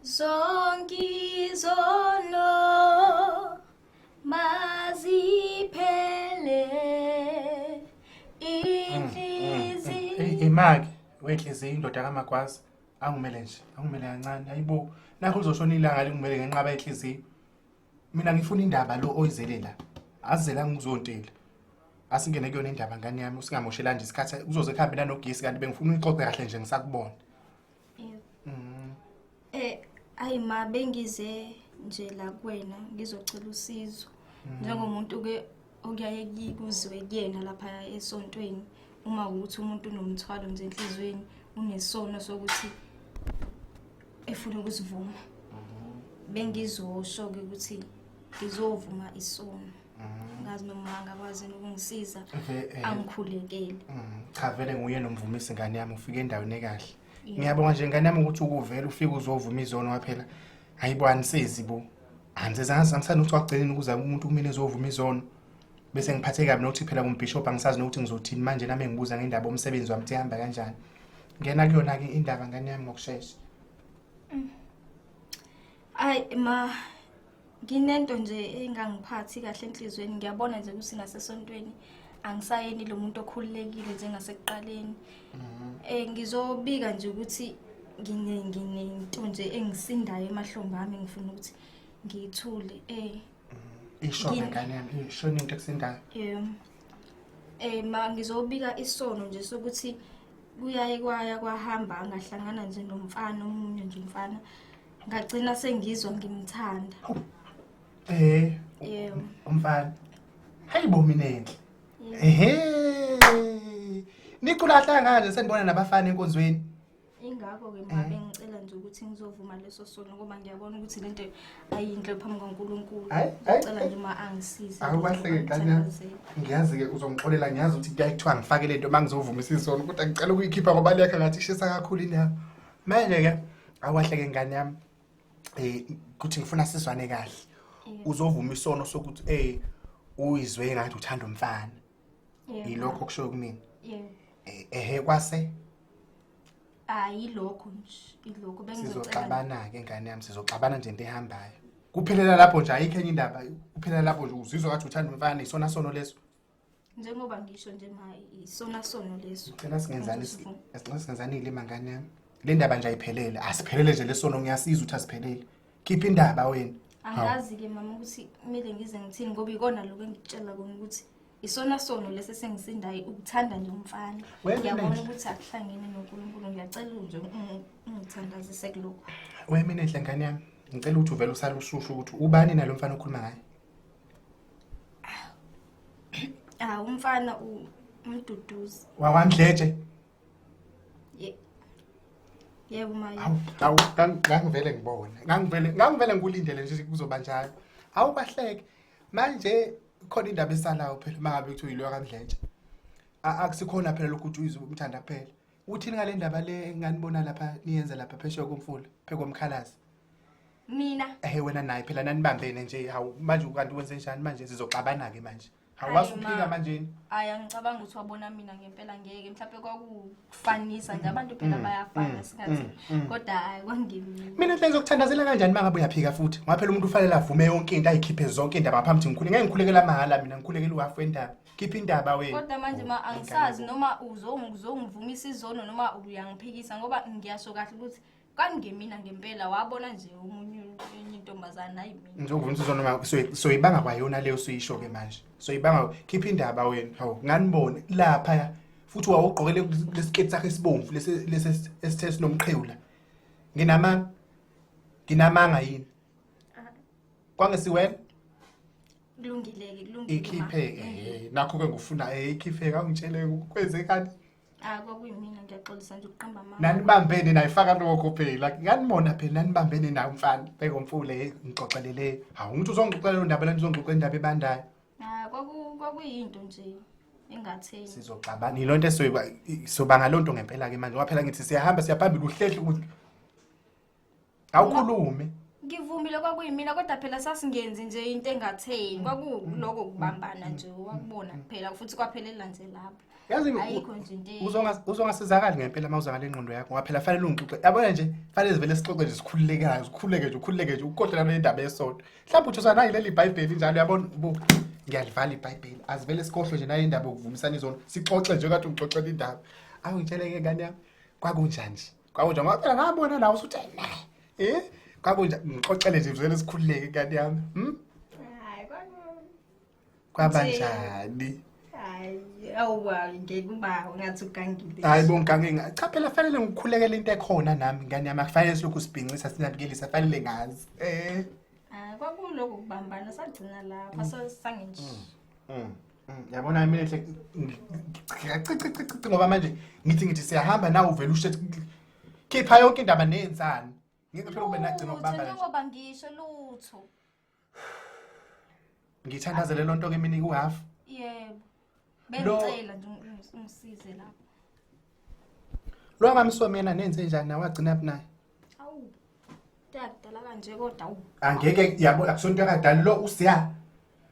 Zonke izono maziphele inhliziyo. Imaki wenhliziyo indoda kaMagwaza angumele nje angumele kancane ayibo nakho uzoshona ilanga lingumele ngenqaba yenhliziyo. Mina ngifuna indaba lo oyizele la. Azizela ngizontela. Asingene kuyona indaba ngane yami usingamoshelani nje isikhathi kuzoze kuhambe nanogesi kanti bengifuna uyixoxe kahle nje ngisakubona. Yebo. Ayi ma bengize nje la kuwena ngizocela usizo. Njengomuntu ke okuyaye kuziwe kuyena lapha esontweni uma ukuthi umuntu unomthwalo nje enhliziyweni unesono sokuthi efuna ukusivuma. Bengizosho ke ukuthi ngizovuma isono. Ngazi noma angakwazi ukungisiza angikhulekele. Cha vele nguye nomvumisi ngane yami ufike endaweni ekahle. Ngiyabonga nje ngane yami ukuthi ukuvela ufike uzovuma izono waphela. Hayibo anisizi bo. Anisizi angisani ukuthi wagcineni ukuze umuntu kumele ezovuma izono. Bese ngiphathe kabi nokuthi phela kumbishop angisazi nokuthi ngizothini manje nami ngibuza ngendaba omsebenzi wami ukuthi ihamba kanjani. Ngena kuyona ke indaba ngane yami ngokushesha. Ayi ma nginento nje engangiphathi kahle enhliziyweni ngiyabona nje ukuthi nasesontweni angisayeni lo muntu okhululekile njengasekuqaleni. Ngizobika nje ukuthi nginento nje engisindayo emahlombe ami ngifuna ukuthi ngiyithule. Isho ngane yami isho into ekusindayo. Yebo. Ma ngizobika isono nje sokuthi kuyaye kwaya kwahamba ngahlangana nje nomfana omunye nje umfana ngagcina sengizwa ngimthanda. Yebo. Umfana. Hayibo mina enhle. Ehe. Nicula hlanga nje senibona nabafana enkonzweni. Ingakho ke ma bengicela nje ukuthi ngizovuma leso sono ngoba ngiyabona ukuthi lento ayinhle phambi kaNkuluNkulu. Ngicela nje uma angisize. Awubahleke ngane. Ngiyazi ke uzongixolela ngiyazi ukuthi kuyaye kuthiwa ngifake lento mangizovuma isisono kodwa ngicela ukuyikhipha ngoba lekha ngathi ishisa kakhulu indaba. Manje ke awahleke ngane yami. Kuthi ngifuna sizwane kahle. Uzovuma isono sokuthi uyizwe ngathi uthanda umfana. Yilokho kusho kumina. Yebo. Ehe kwase Ayilokho nje, ilokho bengizocela. Sizoxabana ke ngane yami, sizoxabana nje into ehambayo. Kuphelela lapho nje ayikho enye indaba, kuphelela lapho nje uzizwa ngathi uthanda umfana isona sono leso. Njengoba ngisho nje ma isona sono leso. Ngicela singenzani singenzani ilima ngane yami. Le ndaba nje ayiphelele, asiphelele nje lesono ngiyasiza ukuthi asiphelele. Khipha indaba wena. Angazi ke mama ukuthi kumele ngize ngithini ngoba ikona lokho engikutshela kona ukuthi isona sono lesi sengisindayo ukuthanda nje umfana. Ngiyabona ukuthi akuhlangene noNkulunkulu ngiyacela nje ungithandazise kulokho. Wena mina enhle ngane yami, ngicela ukuthi uvele usale ushushu ukuthi ubani nalo mfana okhuluma ngaye. Ah umfana uMduduzi. Wakwamdletshe. Yebo maye. Awu ngangivele ngibone. Ngangivele ngikulindele nje kuzoba njalo. Awu bahleke. Manje khona indaba esalayo phela mangabe kuthiwa yilo kaMdletshe. Akusikhona phela lokhu ukuthi uyizwe umthanda kuphela. Uthini ngale ndaba le enganibona lapha niyenza lapha phesheya komfula, phekomkhalazi? Mina wena naye phela nanibambene nje hawu manje kanti wenze njani manje sizoxabana ke manje. Hawu uphika manje. Hayi angicabanga ukuthi wabona mina ngempela ngeke mhlawumbe kwakufanisa nje abantu phela bayafana singathi kodwa hayi kwangimi. Mina nhle ngizokuthandazela kanjani mangabe uyaphika futhi? Ngoba phela umuntu ufanele avume yonke into ayikhiphe zonke indaba ngaphambi ukuthi ngikhule. Ngeke ngikhulekela mahala mina ngikhulekela uhafu wendaba. Khipha indaba wena. Kodwa manje ma angisazi noma uzongivumisa izono noma uyangiphikisa ngoba ngiyasho kahle ukuthi kangemina ngempela wabona nje omunye enye intombazana hayi mina. Ngizokuvumisa izono ma soyibanga kwayona leyo suyisho ke manje. Soyibanga khipha indaba wena. Hawu nganibone lapha futhi wawugqokele lesiketi sakhe esibomvu lesi lesi esithe sinomqhewula. Nginamanga. Nginamanga yini? Kwangesiwena? Kulungile ke kulungile. Ikhiphe nakho ke ngifuna ikhiphe kangitshele kwenzekani. Ah kwakuyimina ngiyaxolisa nje ukuqamba amanga. Nanibambene nayifaka lokho phela. Nganibona phela nanibambene nayo mfana. Bheka umfule ngixoxelele. Hawu umuntu uzongixoxela indaba lana uzongixoxela indaba ebandayo. Ah kwakuyinto nje engatheni. Sizoxabana ilonto esoyiba sobanga lonto ngempela ke manje. Ngoba phela ngithi siyahamba siyaphambili uhlehle ukuthi awukhulume. Ngivumile kwakuyimina kodwa phela sasingenzi nje into engatheni. Kwakuloko kubambana nje wakubona kuphela futhi kwaphelela nje lapho. Yazi Ayikho nje into. Uzongasizakali ngempela uma uzangale ingqondo yakho ngoba phela fanele ungixoxe. Yabona nje fanele sivele sixoxe nje sikhululekayo, sikhululeke nje, ukhululeke nje ukhohlwe nale ndaba yesonto. Mhlawumbe uthi usanayo leli Bhayibheli njalo uyabona bu ngiyalivala iBhayibheli. Azivele sikhohlwe nje nayo indaba yokuvumisana izono. Sixoxe nje kade ungixoxela indaba. Awu ngitshele ke ngane yami kwakunjani nje? Kwakunjani ngoba phela ngabona la usuthi na. Eh? Kwakunjani ngixoxele nje vele sikhululeke ngane yami. Hayi kwaku Kwabanjani? Hayi awuwa ngeke uba ungathi ugangile. Hayi bo ngigange cha phela fanele ngikhulekele into ekhona nami ngane yami akufanele silokhu sibhincisa sinabukelisa fanele ngazi. Eh. Ah kwakuloko kubambana sagcina lapha sangenje. Yabona mina nhle cici ngoba manje ngithi siyahamba nawe uvela usho khipha yonke indaba nenzani. Ngeke phela ube nagcina ukubamba nje. Njengoba ngisho lutho. Ngithandazele lonto ke mina ku half. Yebo. Bengicela nje ungisize lapho. Lo ngamsomi yena nenze njani nawe wagcina phi naye? Awu. Kuyadala kanje kodwa awu. Angeke yabo akusonto yakadala lo usiya.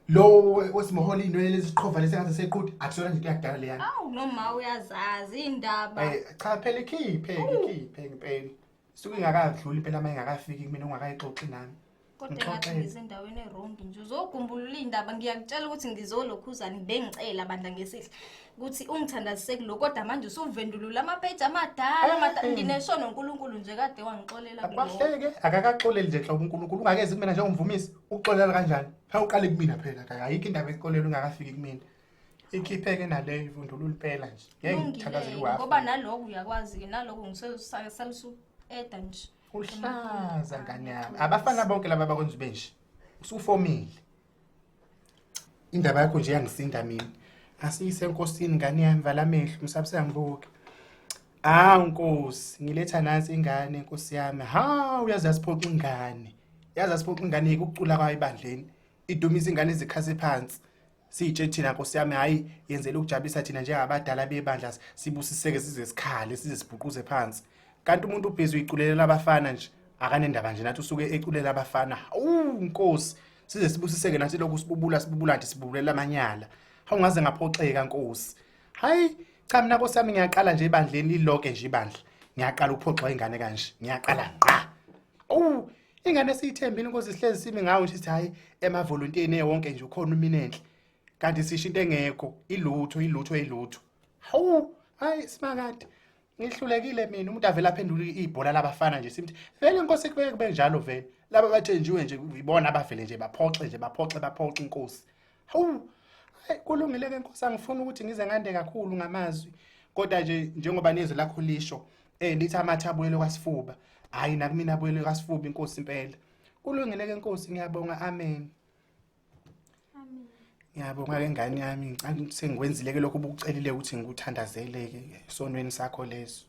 Lo wesimohola inwele leziqhova lesengathi sequdi akusona nje into yakudala leyana. Awu noma uyazazi indaba. Eh cha phela ikhiphe ikhiphe ngempela. Suke ingakadluli impela uma ingakafiki kumina ungakayixoxi nami. Kodwa engathi ngisendaweni e-wrong nje uzogumbulula iy'ndaba ngiyakutshela ukuthi ngizolokhuzane bengicela bandla ngesihle ukuthi ungithandazise kulo kodwa manje usuvendulula amapeji amadala nginesho noNkulunkulu nje kade wangixolela kuloko. Akwahleke akakaxoleli nje nhlobo uNkulunkulu ungakezi kumina njengomvumisi uxolela kanjani? Phela uqale kumina phela ayikho indaba exolela ungakafiki kumina. Ikhipheke naleyo ivundulula impela nje. Ngeke ngithandazele uhafu. Ngoba naloko uyakwazi ke naloko ngisesalusu eda nje. Uhlaza ngane yami. Abafana bonke laba bakwenza ube nje. Usufomile. Indaba yakho nje yangisinda mina. Asiyise enkosini ngane yami vala amehlo msabise angibuke. Ah Nkosi, ngiletha nansi ingane Nkosi yami. Ha uyazi yasiphoxa ingane. Yazi yasiphoxa ingane ukucula kwayo ebandleni. Idumisa ingane izikhasi phansi. Sitshe thina Nkosi yami hayi yenzela ukujabulisa thina njengabadala bebandla sibusiseke size sikhale size sibhuquze phansi. Kanti umuntu ubhizi uyiculelela abafana nje akanendaba nje nathi usuke eculela abafana. Awu Nkosi size sibusiseke nathi lokhu sibubula sibubula nje sibubulela amanyala. Hawu ngaze ngaphoxeka Nkosi. Hayi cha mina Nkosi yami ngiyaqala nje ebandleni ilonke nje ibandla. Ngiyaqala ukuphoxwa ingane kanje. Ngiyaqala ngqa. Awu ingane esiyithembile inkosi sihlezi simi ngawo nje sithi hayi emavolontiyeni ewonke nje ukhona uminenhle kanti sisho into engekho ilutho ilutho ilutho hawu hayi simakade ngihlulekile mina umuntu avela aphendule ibhola labafana nje simthi vele inkosi kubeke kube njalo vele laba bathenjiwe nje ibona abavele nje baphoxe nje baphoxe baphoxe inkosi hawu hayi kulungile ke nkosi angifuni ukuthi ngize ngande kakhulu ngamazwi kodwa nje njengoba nezwi lakho lisho lithi amathe abuyele kwasifuba hayi nakumina abuyele kwasifuba inkosi impela kulungile ke nkosi ngiyabonga amen amen ngiyabonga ke ngane yami ngicela ukuthi sengikwenzile ke lokho ubukucelile ukuthi ngikuthandazele ke esonweni sakho leso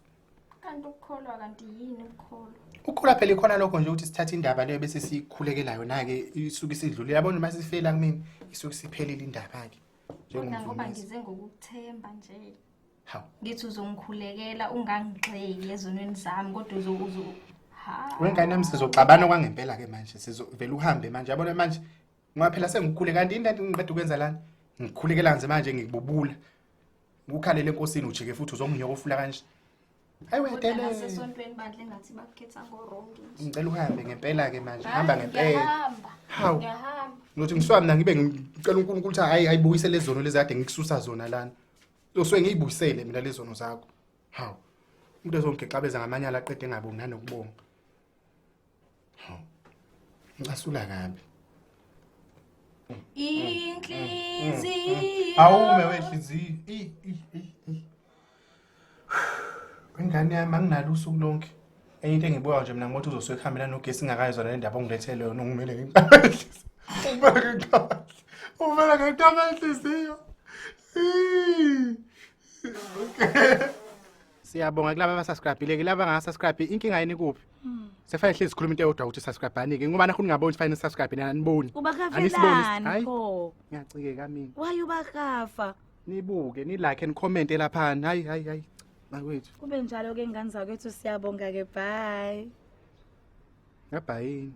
kanti ukukholwa kanti yini ukukholwa ukukholwa phela ikhona lokho nje ukuthi sithathe indaba leyo bese siyikhulekelayo na-ke isuke isidlulile yabona uma sifela kumina isuke isiphelile indaba-ke kodwa ngoba ngize ngokukuthemba nje Hawu. Ngithi uzongikhulekela ungangigxeki ezonweni zami kodwa uzo uzo ha. Wengane yami sizoxabana kwangempela ke manje sizovela uhambe manje yabona manje ngoba phela sengikhule kanti into engiqeda ukwenza lana ngikhulekela nje manje ngikububula ngikukhalele enkosini ujike futhi uzonginyokofula kanje hayi Kodwa wedelele nasesontweni bandla engathi bakukhetha ngo-wrong nje. ngicela uhambe ngempela ke manje Hhayi, hamba ngempela ngiyahamba. Hawu. Ngiyahamba. ngizothi ngisuka mina ngibe ngicela uNkulunkulu ukuthi hayi ayibuyise lezi zono lezi kade ngikususa zona lana usuke ngiyibuyisele mina lezi zono zakho hawu umuntu ezongigexabeza ngamanyala aqede engabongi nanokubonga hawu ngicasula kabi Inhliziyo. Awume wenhliziyo i i i ingane yami anginalo usuku lonke enye into engibuka nje mina ngokuthi uzosuke kuhambelana nogesi ngingakayizwa le ndaba ongilethele yona ungimele ngingabele uvela ngentaba enhliziyo Siyabonga kulaba abasubscribe-ile ke laba abangasubscribe inkinga yini kuphi? Sefanele hlezi sikhuluma into eyodwa ukuthi subscribe-ani ke ngoba nakho ningaboni ukuthi fanele subscribe nani aniboni. Ubakafelani Hayi pho? ngiyacikeka mina. Why ubakafa? Nibuke ni like and comment laphana. Hayi hayi hayi. Bakwethu. Kube njalo ke ngane zakwethu siyabonga ke bye. Ngabhayini.